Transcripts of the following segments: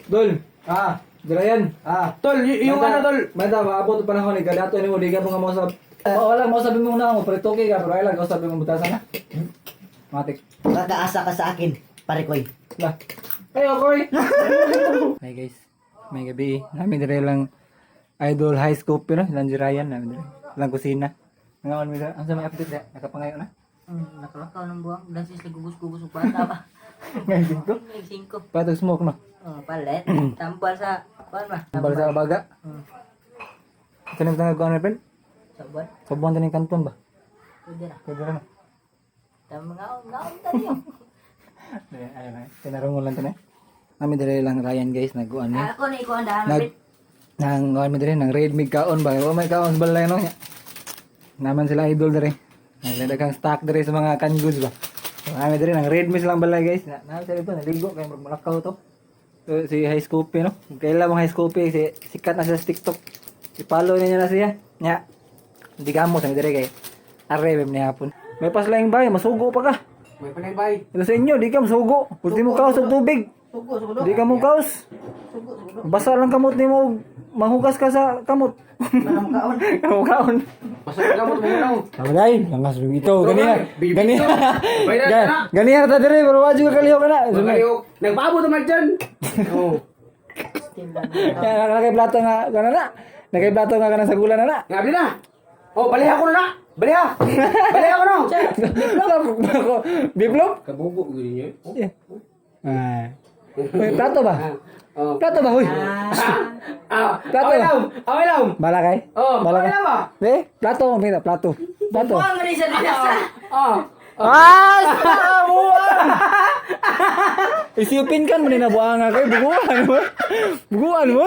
Dol. Ah, Jarayan. Ah. Tol, yung ano, tol. Mata, maabot pa panahon ni kadato nimo di ka mo nga mo. Oh, wala mo sabi mo na mo pero okay ka pero ay lang sabi mo butasan na. Matik. Kakaasa ka sa akin, pare koy. Lah. Ay, okay. Hi guys. May gabi. Nami dire lang Idol High School pero lang Jarayan nami dire. Lang kusina. Nga on mi dire. Ang sa may update da? Nakapangayo na. Nakalakaw ng buwang. Dansis nagugus-gugus og bata ba. Ngayon dito. May singko. Patog smoke no. Oh, palit. Tambal sa kuan ba? Tambal sa baga. Ito na tanggal na pen. Sa buwan. Sa buwan taning kanton ba? Pwede ra. Pwede ra no. Tama ngaon, ngaon tayo. Ayun, ayun, ayun. Tinarungon lang tinay. Nami dire lang Ryan guys, nag-uan ni. Ako na ikaw ang daan. Nag nang uan mi dire nang raid mig kaon ba. Wa may kaon sa balay no. Naman sila idol dire. Nagdadagang stock dire sa mga canned goods ba. So, nami dire nang raid mi silang balay guys. Na nami sila dito naligo kay murag mulakaw to. So, si High Scoopy no. Kailan mong High Scoopy si sikat na siya sa TikTok. I-follow niya na siya. Nya. Hindi kamo sa mi dire kay are mem ni hapon. May paslaing bay, masugo pa ka. May panay bay. Ito sa inyo, di ka masugo. Ultimo kaos og tubig. Sugo, sugo. Di ka mo kaos. Basa lang kamot nimo manghugas ka sa kamot. Kaon. Kaon. Basta ka mo tumunaw. Sabay, langas ito ganiya. Ganiya. Bayad na. Ganiya ta dire pero waju ka kaliho ka na. Magayo. Nagpaabot naman dyan. Oh. Kaya nakay plato nga kana na. Nakay plato nga kana sa gula na na. Ngabli na. Oh, baliha ko na na. Baliha. Baliha ko na. Biplop. Biplop? Kabugo gini niya. Yeah. Ah. Uy, plato ba? Oh. Plato ba, huy? Ah, Plato. okay lang. Okay lang. Bala kay? Oh, Bala okay kay? lang ba? Eh, plato, mira, plato. Plato. Buwang rin sa dinasa. Oh. Ah, sa buwang! Isipin kan mo na buang ka kay buguan mo. Buguan mo.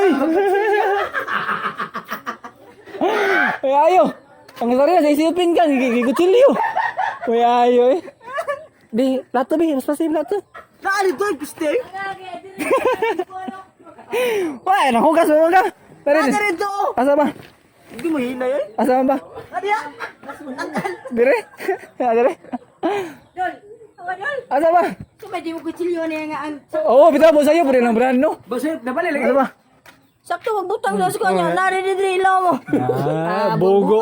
Ay ayo. Ang sariya sa isipin kan gigutsilyo. Uy ayo eh. Di plato bi, mas pasi plato. Naali to, gusto. Wah, nahugas mo ka. Tara. Ano to? Asa ba? Hindi mo hina yan. Asa ba? Ano yan? Tanggal. Dire? Ah, dire. Dol. Awa dol. Asa ba? Sumay di mo kutsilyo na nga ang Oo, bitaw mo sa'yo, pwede ng brand no. Basta nabali lagi. Asa ba? Sakto magbutang daw sa kanya. Nari diri ilaw mo. Ah, bugo.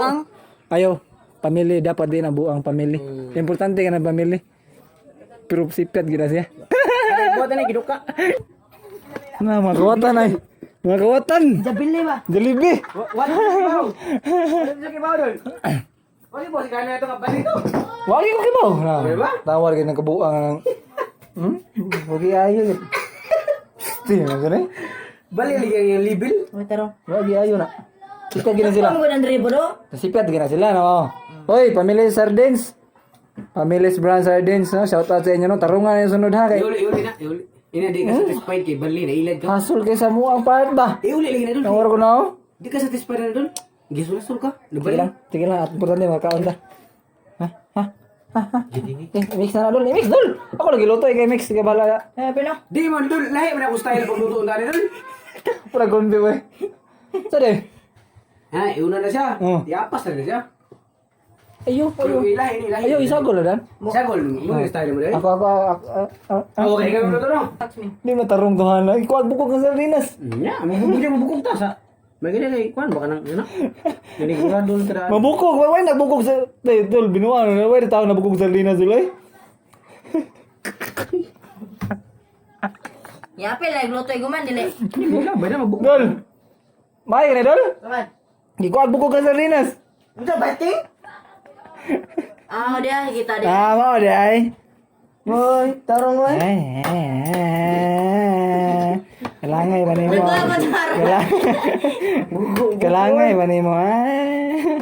Ayo, pamili dapat din ang buang pamili. Importante ka ng pamili. Pero sipat gina siya. Buhat na giduka. Na, mga kawatan ay. Mga kawatan. Jabili ba? Jollibee. What is kibaw? What is kibaw dol? Wala mo si kana ito nga bali to. Wagi ko kibaw. Na, Diba? tawar kayo ng kabuang ng... Wagi ayo. Psti, na ganun. Bali lagi ang libel. May tarong. Wagi ayo na. Sipat gina sila. Ano ko ng dribo do? Sipat gina sila, no? Hoy, pamili sardines. Pamilis brand sardines, no? Shout out sa inyo, no? Tarungan yung sunod ha. Kay Iuli iuli na, iuli. Ina di ka satisfied kay bali na ilad ka. Hasol kay sa muang part ba? Iuli lagi na dol. Nawar ko na, oh. Di ka satisfied na dol. Gisul-sul ka. Sige Nabali. lang, sige lang. At importante, magkaon ta. Ha? Ha? Ha? Ha? Eh, mix na na, dol. I-mix, dol! Ako lagi luto, eh, kay mix. Sige, bahala. Eh, pino. Di man dol, lahi man ako style pagluto ang dol. Pura gombe, we. So, de. Ha, iuna na siya. Oh. Iapas na siya. Ayo, ayo. Pero ilahi ni ilahi. Ayo, isagol na, dan. Isagol, mo yung style mo dai. Ako, ako, ako, ako, ako. Okay, ikaw luto no. Hindi matarong tuhan na. Ikuag bukog ng sardinas. Nya, mabubog siya, mabukog ta sa. May ganyan kay kuan baka nang ano. Naniguran dol kada. Mabukog. Why nagbukog sa... Eh, dol, binuan. Why tao nabukog sardinas, dol, eh? Yapil ay luto ay guman dili. Wala, ba na mabukog. Dol! May ka na, dol? Guman. Ikuag bukog ng sardinas. Ano ba, ting? Ah, dia kita dia. Ah, mao di ay. Hoy, tarong oy. Ay, ay, ay. Kalangay ba nimo? Kalangay ba nimo? Ay.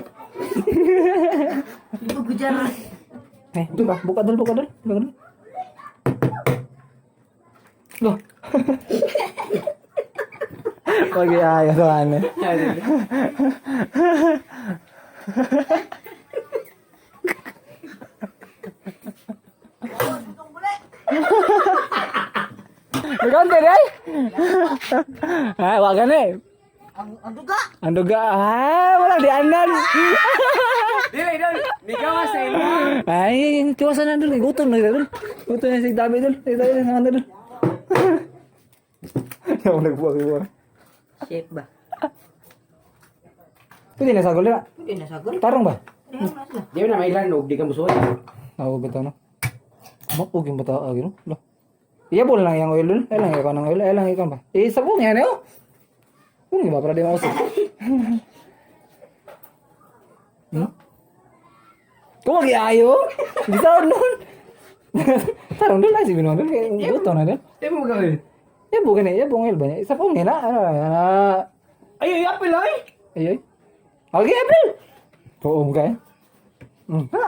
Gujar. Eh, buka, buka dul, buka dul, buka dul. Loh. Pagi ayo tuh aneh. Bukan deh. Ah, wag gani. Ang duga. Ang duga. Ah, wala di anan. Dili dol, nigawas sa imo. Ay, tiwasan na dul. Gutom na dul. Gutom na si Tabi dul. Si Tabi na dul. Yung nagbuwag buwag. Shape ba? Pwede na sagol dira. Pwede na sagol. Tarong ba? Pwede na sila. Di na may lanog, di ka musuot. Ako bitaw no. Mapug yung bata agi no. Lah. Iya boleh lang yang oil dul. Ay lang ikaw ng oil, ay lang ikaw ba. Eh sabong yan eh oh. Kung ba para di mausap. Kung magiayo? Bisa nun. Tarong dul ay si binuang dul kay gusto na dul. Di mo gawin. Ya bukan ya buong oil ba niya? Sabong niya na. Ano na. Ay, ay, apel ay! Ay ay. Okay, April. Oo ka eh. Ha.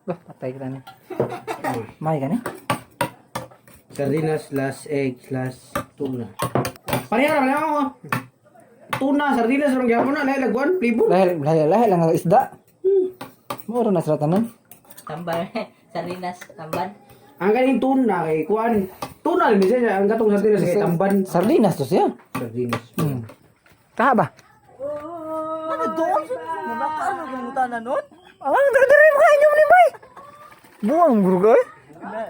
Bah, patay kita ni. May ka ni. Sardinas slash egg slash tuna. Pareha ra lang ako. Tuna, sardinas rong gyapon na lahi lagwan, libo. Lahil, lahil, lahil lang ang isda. Mura na sila tanan. Tambal. Sardinas, tamban. Ang kaning tuna kay kuan. Tuna rin siya ang katong sardinas kay tamban. Sardinas to siya. Sardinas. Kaha ba? Ano doon? Mga ano kung na nun? Ang dere mo kayo ni bay. Buang guru ka eh.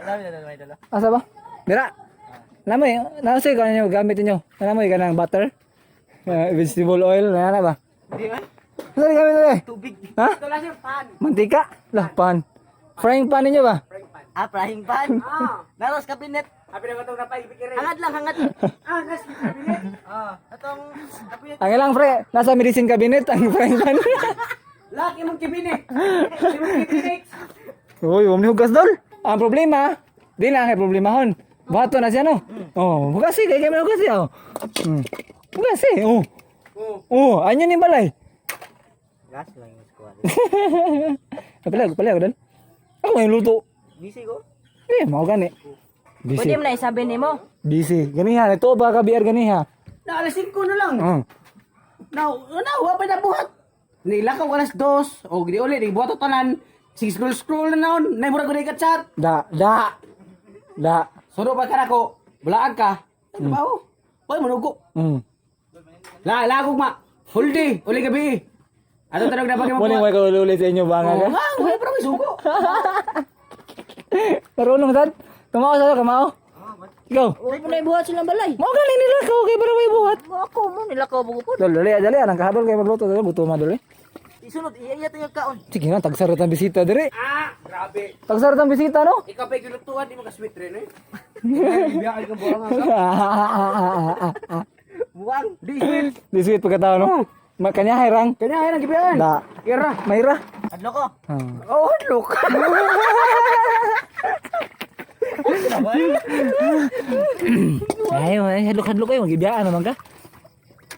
Lami na may dala. Asa ba? Dira. Namoy, nausay ka ninyo gamit ninyo. Namoy ka ng butter. Vegetable oil na na ba? Hindi man. Ano gamit nyo eh? Tubig. Ha? Mantika? Lah, pan. Frying pan ninyo ba? Ah, frying pan. Naros kabinet. Abi na katong napaibikirin. Hangad lang, hangad. Ah, nas kabinet. Ah, atong kabinet. Ang ilang pre, nasa medicine cabinet ang frying pan. Lak imong kabinet. Imong kabinet. Uy, huwag hugas dol. Ang problema, di na kay problemahon. Bato na siya no. Oh, hugas eh, kay kay hugas eh. Oh. Hugas eh. Oh. Oh, anyo ni balay. Gas lang yung squad. Pala, pala dol. Ako may luto. Busy ko. Eh, mao gani. Busy. Pwede mo na isabi nimo. Busy. Ganiha, ito ba ka BR ganiha? Na alas 5 na lang. Oh. Na na wa pa nabuhat. Nilakaw alas 2 og di uli di buhat tanan. Sige scroll scroll na naon. Nay murag ko ka chat. Da, da. Da. Suno pa ka nako. Bulaag ka. Ano ba oh? Boy manugo. La lagog ma. Huldi, uli gabi. Ato tanog na pag Muling may kaululi sa inyo ba nga ka? Oh, nga, wala pero may sugo. Marunong sad. Tumao sa kamao. Ikaw. Huwag mo na ibuhat silang balay. Mao gani nila ko kay para may buhat. Ako mo nilakaw mo po. Dol, dali, dali, anang kahabol kay magluto, dali, buto ma dali. Isunod, iya iya tayong kaon. Sige na, tagsarot ang bisita dire. Ah, grabe. Tagsarot ang bisita, no? Ikaw pa gilutuan, di mo ka sweet rin eh. Biya ka buwang nga. Buwang. Di sweet. Di sweet pagkatao, no? Kanya hayrang. Kanya ay nang gibiyan. Da. Ira. Mayra. Adlo ko. Oh, look. Ay, ay, hadlok-hadlok kayo, magibiyaan naman ka.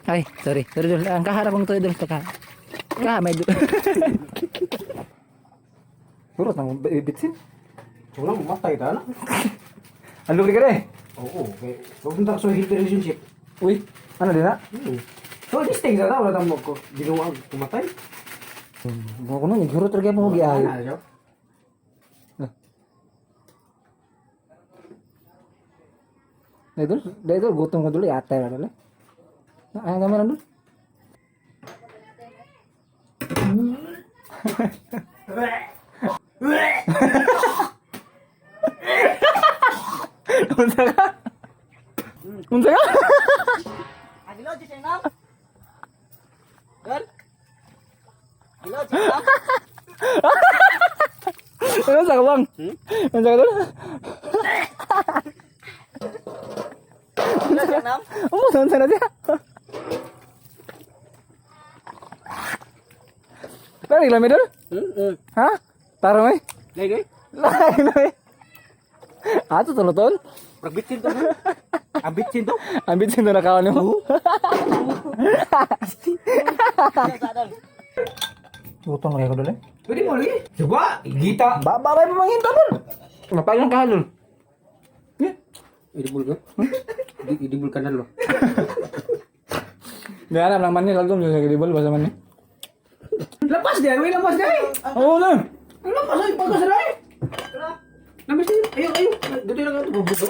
Ay, sorry. Sorry, dol. Ang kaharap kong to, dol. Ka. Ka, may dol. Puro nang bitsin. Wala mo matay ta na. Ang lugi ka rin. Oo, okay. Huwag mo so healthy relationship. Uy, ano din na? So, this thing sa wala tamo ko ginawa kumatay. Mo ko nung naghurot talaga mo giayo. Ano siya? Dahil dahil gutom ko dulu atay na dulu. Ay, naman dulu. Unsa ka? Unsa ka? Agilo, di siya nam. Girl. Agilo, di siya nam. Unsa ka bang? Unsa ka dulu? Agilo, siya nam. Unsa unsa na siya? Lari lang dulu. Ha? Tarong eh. Lagi. Lari na eh. Ato tulutol. Pragbitsin to. Ang bitsin to. Ang bitsin na nakaon mo. Gutom na kayo ko dulu eh. Pwede mo lagi. Coba, gita. Ba ba ba pamanginta mo. Napayong kahalol. Eh, Idibul ka? Idibul ka na lo. Di alam lang man ni lagom yung sa dibol basta man ni. Lapas dia, may lapas dia. Oo na. Ang lapas ay pagkas na eh. Namis din. Ayo, ayo. Dito lang ito bubuto.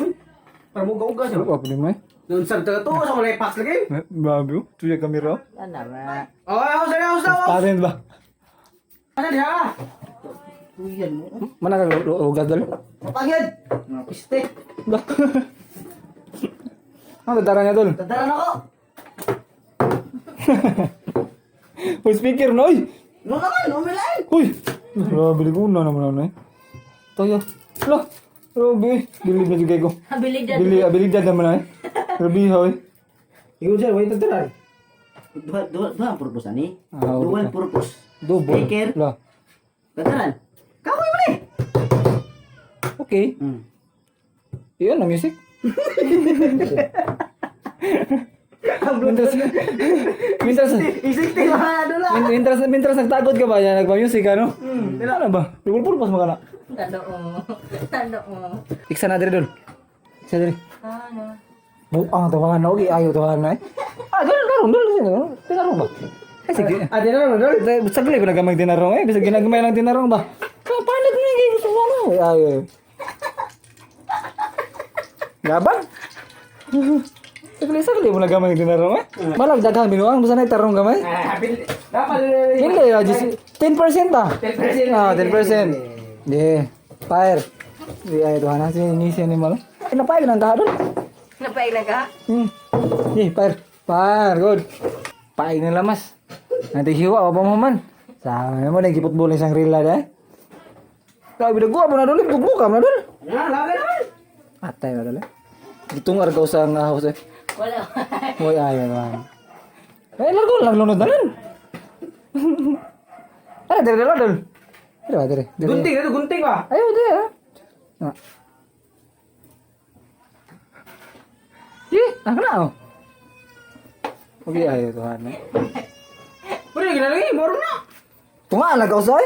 Para mo gaugas. Wa pwede mo eh. Noon sa taga to sa kulay pax lagi. Babi, tuya kamera. Ano ba? Oh, ay, house, ay, house, house. Transparent ba? Ano diha? Tuyan mo. Mana ka ugas dol? Mapagid. Mga piste. Ba. Ano tara niya, tol? Tadaran ako. Uy, speaker no, oy! No naman, umilain. Uy! Grabe, ko na naman ano eh. Tayo. Lah! Grabe. Bilib na juga ko. Abilidad. Bili, abilidad naman eh. Grabe, hoy. Ingon sir, wait tataran. Duha, duha, duha ang purpose ani. Ah, Dual okay. purpose. Double. Speaker. Lah. Tadaran. Kahoy mo ni. Okay. Iyon ang music. Mientras, mientras, Isip ti mga ano lang. mientras, mientras nagtagod ka ba yan, nagpa-music ka, no? Ano ba? Double purpose mo ka na. Tando mo. Tando mo. Iksa na dire, dol. Iksa dire. Ano? Buang tawahan na, okay, ayaw tawahan na eh. Ah, ganun, ganun, dol, ganun, tinarong ba? Eh, sige. Ah, di na dol. Sagli ko nagamay tinarong eh, bisag ginagmay lang tinarong ba? Kapalit mo yung gusto mo ano? Eh, ayaw eh. Gabang? Sagli, sagli mo nagamay tinarong eh. Malag daghang binuang, basta na itarong gamay. Ah, dapat Hindi, ah, just 10% ah. 10%. Ah, 10%. Yeah. Fire. Di ay tuhan na sinisi ni malo. Eh, napayag ng kahadol. Napaig na ka? Yeah, fire. Fire, good. Paig na lamas. Nanti hiwa pa mo man. Sa mo nagiputbol isang rila da. Grabe na guwa mo na dol, bugbuka mo na dol. Na, laga naman. Atay na dol. Gitong argaw sa nga house eh. Wala. Hoy ay man. Eh, largo lang lunod na nun. Ara dire dire dol. Dire ba dire. Dire. Gunting ito, gunting ba? Ayo dire. Ah. Ye, ah kena oh. Oke, ayo Tuhan. Pero ginalagi, moro na. Tunga lang kau soy.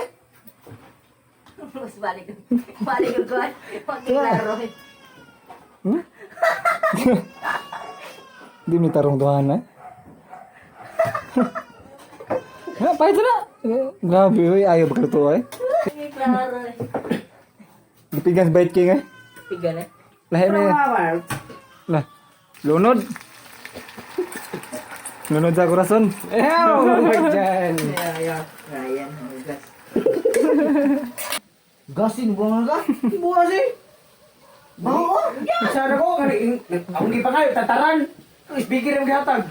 Mas balik. Balik ko. Pagklaro. Di mi tarong Tuhan eh. Ha, pahit na. Grabe, oy, ayaw bakit eh. Klaro. Gipigan sa Bite King eh. Piga na. Lahi mi. Lah. Lunod. Lunod sa kurason. Eh, oh, dyan. Ryan, gas. Gasin buang ka? Bukas eh. Baho. Sana ko, kani, akong gipangayo, tataran. Ang speaker yung gihatag.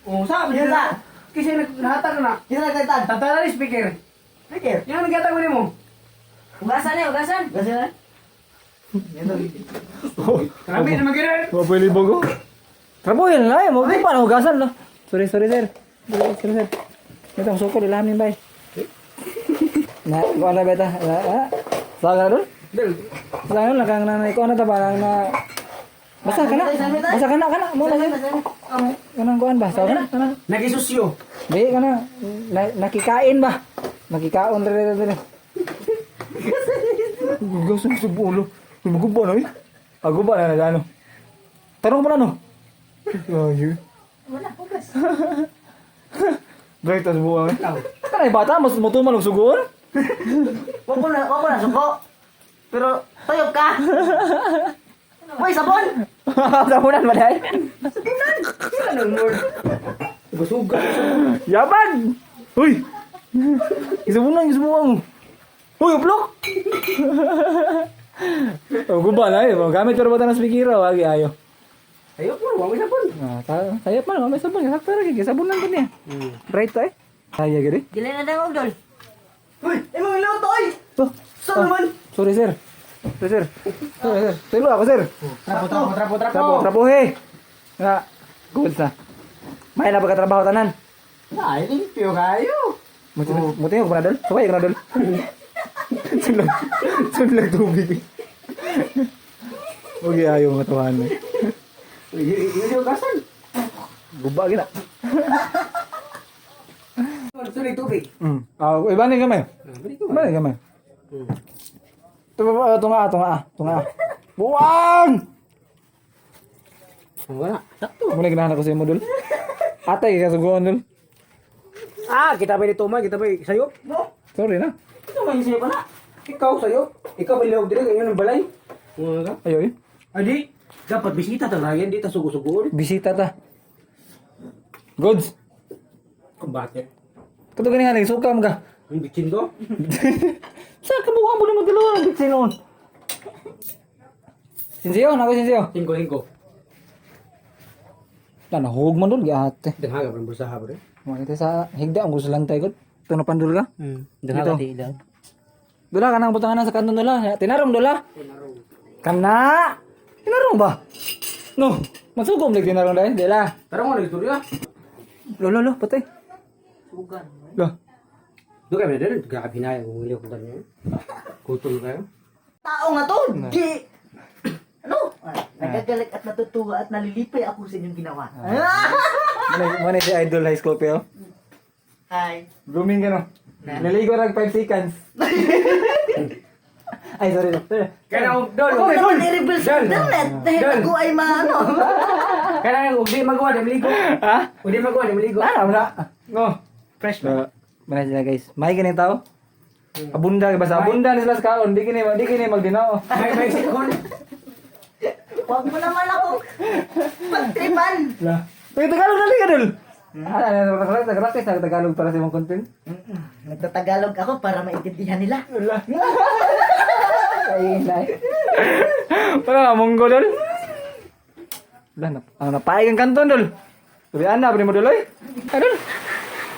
Oh, sabi Yun na. Kasi naghatag na. Kita nagtatan. Tataran yung speaker. Speaker. Yan ang gihatag mo nimo. Ugasan eh, ugasan. Gasin na. Grabe naman gina. Wa pwede bogo. Trabuhin lah, mo pa na hugasan lo. Sorry, sorry sir. Sorry, sorry sir. Ito ang suko ilamin bay. Na, ko na beta. Na, ah. Sa ka dul? Dol. Sa ka na kang nanay ko na ta parang na Basta ka na. Basta ka na kana mo na sir. Kanang kuan ba? Sa ka na kana. Nagisusyo. Di kana na, nakikain ba? Nakikaon dire dire. Gusto sa ulo. Maguba na eh. Aguba na na ano. Tarong mo na no. Ay. Wala, hugas. Break tas buwang eh. Kanay bata mas motuman og sugoon. Wag ko na suko. Pero tuyok ka. Uy, sabon. Sabunan ba dai? Anong more? Gusuga. Yaban. Uy. Isubunan isubuan. Uy, uplok. Oh, guba na eh. Gamit pero bata ng speaker, wagi ayo. Ayo po, wag mo sabon. Ah, sayap man, may sabon, sakto ra kay sabunan ko niya. Right to eh. Saya gid eh. Dili na dangog dol. Uy, imong iluto oy. Oh, Saan naman? sorry sir. Sorry sir. Sorry sir. Tulo ako sir. Trapo, trapo, trapo, trapo. Trapo, trapo he. Nga, good na. May na pagkatrabaho tanan. Ay, limpyo kayo. Muti muti ko na dol. Suway ko na dol. Sunlag. Sunlag tubig. Okay, ayaw mga tuwan. eh. Yun yung gasan. Guba gina. Sulit tubig. Ah, iba ni gamay. Iba ni gamay. Tunga, tunga, tunga, tunga. Buwang! Wala. Sakto. Muna ginahan ako sa imo dul. Atay ka suguan dul. Ah, kita ba nito man? Kita ba sayo? No. Sorry na. Ito man sayo pa na. Ikaw sayo. Ikaw ba lihog dire ngayon ang balay? Mga ka? Ayo eh. Adi, dapat bisita ta lang yan, di ta sugo-sugoon. Bisita ta. Goods. Kumbate. Kato gani nga suka mo ka. Ang bitsin ko. Sa kabuha mo naman dalawa ang bitsin noon. Sinsiyo, nako sinsiyo. Singko, singko. Na nahug man dol giate. Daghaga pa ng bulsa pre. Mo ito sa higda ang gusto lang tayo. Ito na pandul ka. Dito. Dito. Dula kanang butangan na sa kanton dula. Tinarong dula. Kana. Tinarong ba? No, magsugom lagi tinarong dahil. Dila. Tarong mo nagtuloy ah. Lo lo lo, patay. Sugan. Lo. Doon kami na dun. Grabe na yung uli ko ganyan. Gutom kayo. Tao nga to, di. Ano? Ah, nagagalit at natutuwa at nalilipay ako sa inyong ginawa. Ah! Muna si Idol High School pero. Hi. Blooming ka no. Naligo rag 5 seconds. Ay, sorry. Sorry. Kaya na, Dol. Ako naman i-reveal sa internet dahil Dol. ako ay maano. Kaya na, huwag di magawa, di maligo. Ha? Huwag di magawa, di maligo. Ah, wala. No. Fresh So, mana sila guys. May ganyan tao. Abunda basta abunda ni sila sa kaon, di kini magdinao. May sikon. Huwag mo naman ako pagtripan. La. Pero Tagalog dali ka dul. Ah, ano, nag-practice na Tagalog para sa imong content. Nagtatagalog ako para maintindihan nila. Wala. Ay, ay. Wala monggo dul. Wala na. Ang napaig ang kanton dul. Sabi ana pa nimo dul oy. Adul.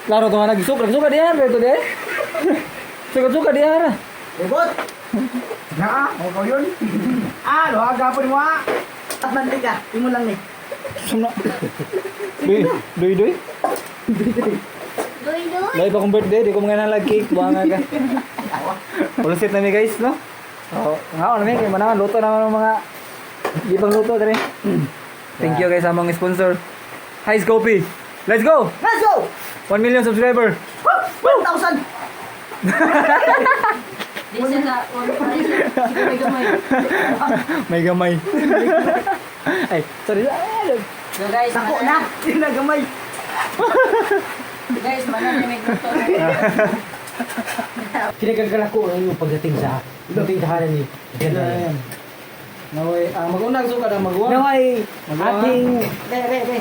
Laro to nga nagisuk, nagsuka diha ito diha. Suka-suka diha ra. Rebot! Na, ako yun. Ah, luhaga po ni mo ah. At mandi ka, imo lang ni. Sumna. Doy, doy, doy. Doy, doy. Lahi pa kong birthday, di ko mga nalag cake, buha nga ka. Pulusit na mi guys, no? Oo, nga na mi, kay manaman, luto naman ang mga di pang luto dre. Thank you guys sa among sponsor. Hi Scopy. Let's go! Let's go! 1 million subscriber. 1,000! Di siya sa one price. Gamay gamay. May gamay. Ay, sorry. Ay, So guys, Sako na! Tinagamay! Guys, mana ni may grupo. Kinagagala ko ang iyong pagdating sa pagdating sa halan ni General. Ayan. Naway, ang mag-unang suka ang maguwang. Naway, Magawa. ating Re, re, re.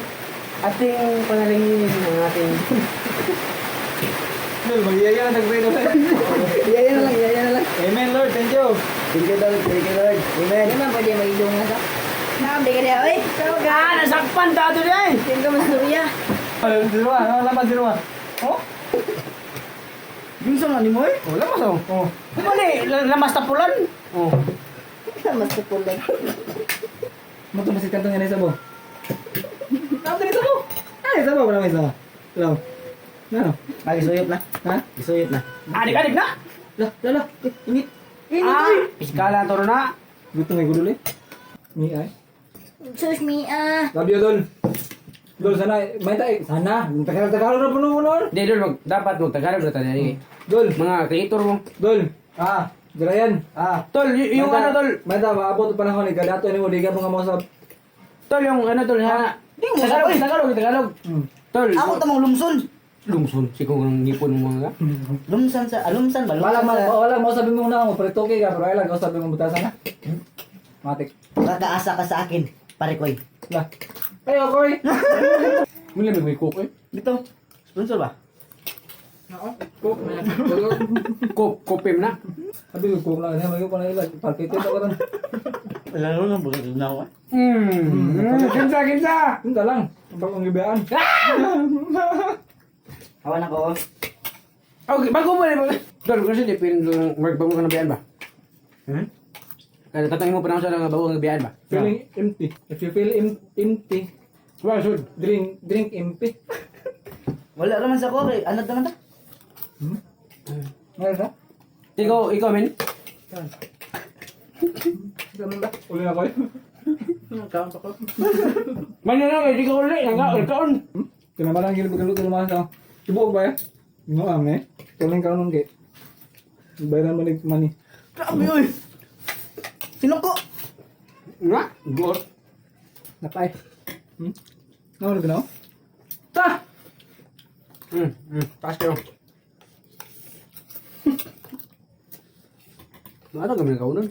ating panalangin ng ating Lol, mag-iyaya na nag-pray na. Iyaya na lang, iyaya na lang. Amen, Lord. Thank you. Thank you, Lord. Thank you, Lord. Amen. Di man pwede mailong nga sa. Naam, di ka niya. Oy, tawag ka. Ah, nasakpan ta doon eh. Hindi ka masurya. Ano, sirwa? Ano, laman sirwa? Oh? Yung sa ni mo eh? Oh, lamas oh. Oh. Mali, lamas tapulan. Oh. Mas tupulan. Mo to masit kantong yan sa bo. Ano dito mo? Ay, sa bo wala may sa. Hello. Ano? Ay, isuyop na. Ha? Isuyop na. Adik-adik na. La, la, la. Eh, Init. Ah, piskala toro na. Gusto may gudul eh. Mi ay. Sus mi ah. Love you, Dol. Dol, sana, may tayo. Sana. Tagalog, Tagalog na puno mo noon. Di dol, mag, dapat mag Tagalog na tayo. eh. Dol, Mga creator mo. Dol. Ah, Jarayan. Ah. Tol, yung ano tol, May ta, maabot pa panahon. Ikadato ni mo, di ka mo nga mausap. tol yung ano tol ha. Tagalog, Tagalog, Tagalog. Tol. Ako tamang lumson. Lungson, siguro ng ngipon mo mga. Lumsan sa, ah, lumsan ba? Wala, Lumsan sa, wala, mausapin mo na ako. Pero okay ka, pero ay lang, kausapin mo butasan na. Matik. Kakaasa ka sa akin, pare koy. La. Ay, okay. Mula may coke eh. Dito. Sponsor ba? Coke. Coke, kopim na. Sabi ko, coke lang. Sabi ko, kung ilan. Palpitit ako ron. Wala lang, bagay na ako. Kinsa, kinsa. Yun ka lang. Ang bagong gibiyaan. Hawa na ko. Okay, bago mo na. Tol, kasi di pin work bago ka na biyan ba? Hmm? Kaya tatangin mo pa na sa nga bago nga biyan ba? Feeling empty. If you feel empty, Well, should. drink empty. Wala naman sa ko, kay anad naman ta. Meron ka? Ikaw, ikaw men. Ganun ba? Uli na ko yun. Man na lang, hindi ka uli, nang kaon. Kinamalang gilid pagkaluto ng mga tao. Tibuok ba eh? No, ame. Tuling ka nung kay. Bayaran mo ni money. Grabe oy. Sino ko? Nga, go. Napay. Nawala ka na? Ta! Taas kayo. Ano kami kaunon?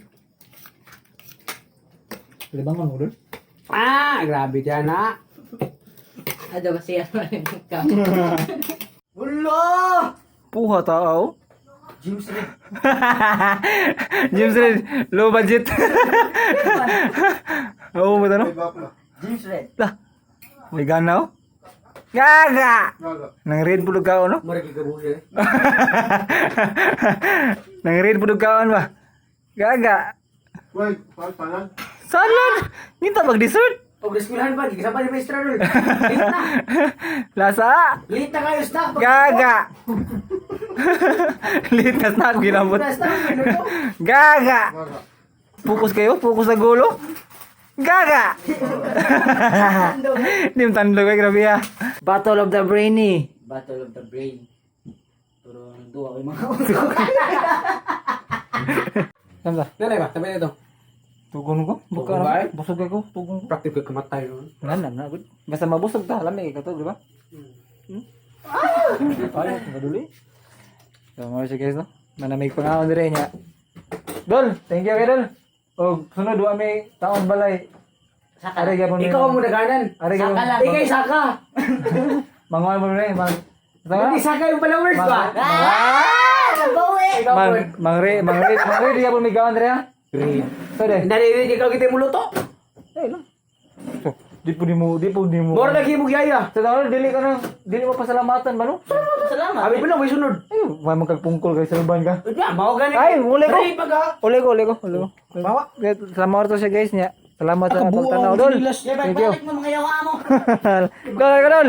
Libangon mo dun. Ah, grabe dyan na. Ano ba siya ka? Wala! Puha tao. James Reid. James Reid, low budget. Oo, ba no? James Reid. Lah. May ganaw. Gaga! Nang red pulog kaon, no? Mura gigabuhi eh. Nang red pulog kaon ba? Gaga! Wait, salad? Salad! Ngita mag dessert? Og eskwelahan pa, gigasama ni Maestra Rol. Late na. Lasa! Late na kayo snack. Gaga! Litas na ako ginamot. Na snack, minuto. Gaga! Focus kayo? Focus sa gulo? Gaga! Hindi mo tanlo kayo, grabe ah. Battle of the Brainy. Battle of the Brain. Pero duwa ko yung mga Saan ba? Nanay ba? Sabi na ito. Tugon ko? Buka Tugon ba, na. eh? Busog ako. Tugon ko. Practice ka kamatay no. Nga na, na. Good. Basta mabusog ta. Alam eh, ikaw to, di ba? Hmm? Ay, maduli. So, mga siya guys, no? Manamig pa nga ako dire niya. Dol, thank you kay Dol. O, sunod, wa may taon balay. Saka Are, gyapon Ikaw ang mudaganan. Are, gyapon. Saka lang. Ikay saka. Manguan mo rin, mang... Hindi saka yung followers ba? Ah! Nabawi! Ikaw Mang, po. mang re, mang re, mang re, di gyapon may gawan dire ha? So, de. Naririnig ikaw kita mo luto. Eh, lang. So, di po di mo, di po di mo. Mura lagi mo yaya. Sa taon, dili ka na, dili mo pasalamatan ba no? Salamat. Abi pa lang may sunod. Ay, may magkagpungkol kay sa ka. Ya, mao gani. Ay, uli ko. Ay, pag ha. Uli ko, uli ko, uli ko. Bawa. Salamat to siya guys niya. Salamat sa pagtanaw, Dol. Thank you. Balik mo mga yawa mo. Go, go, Dol.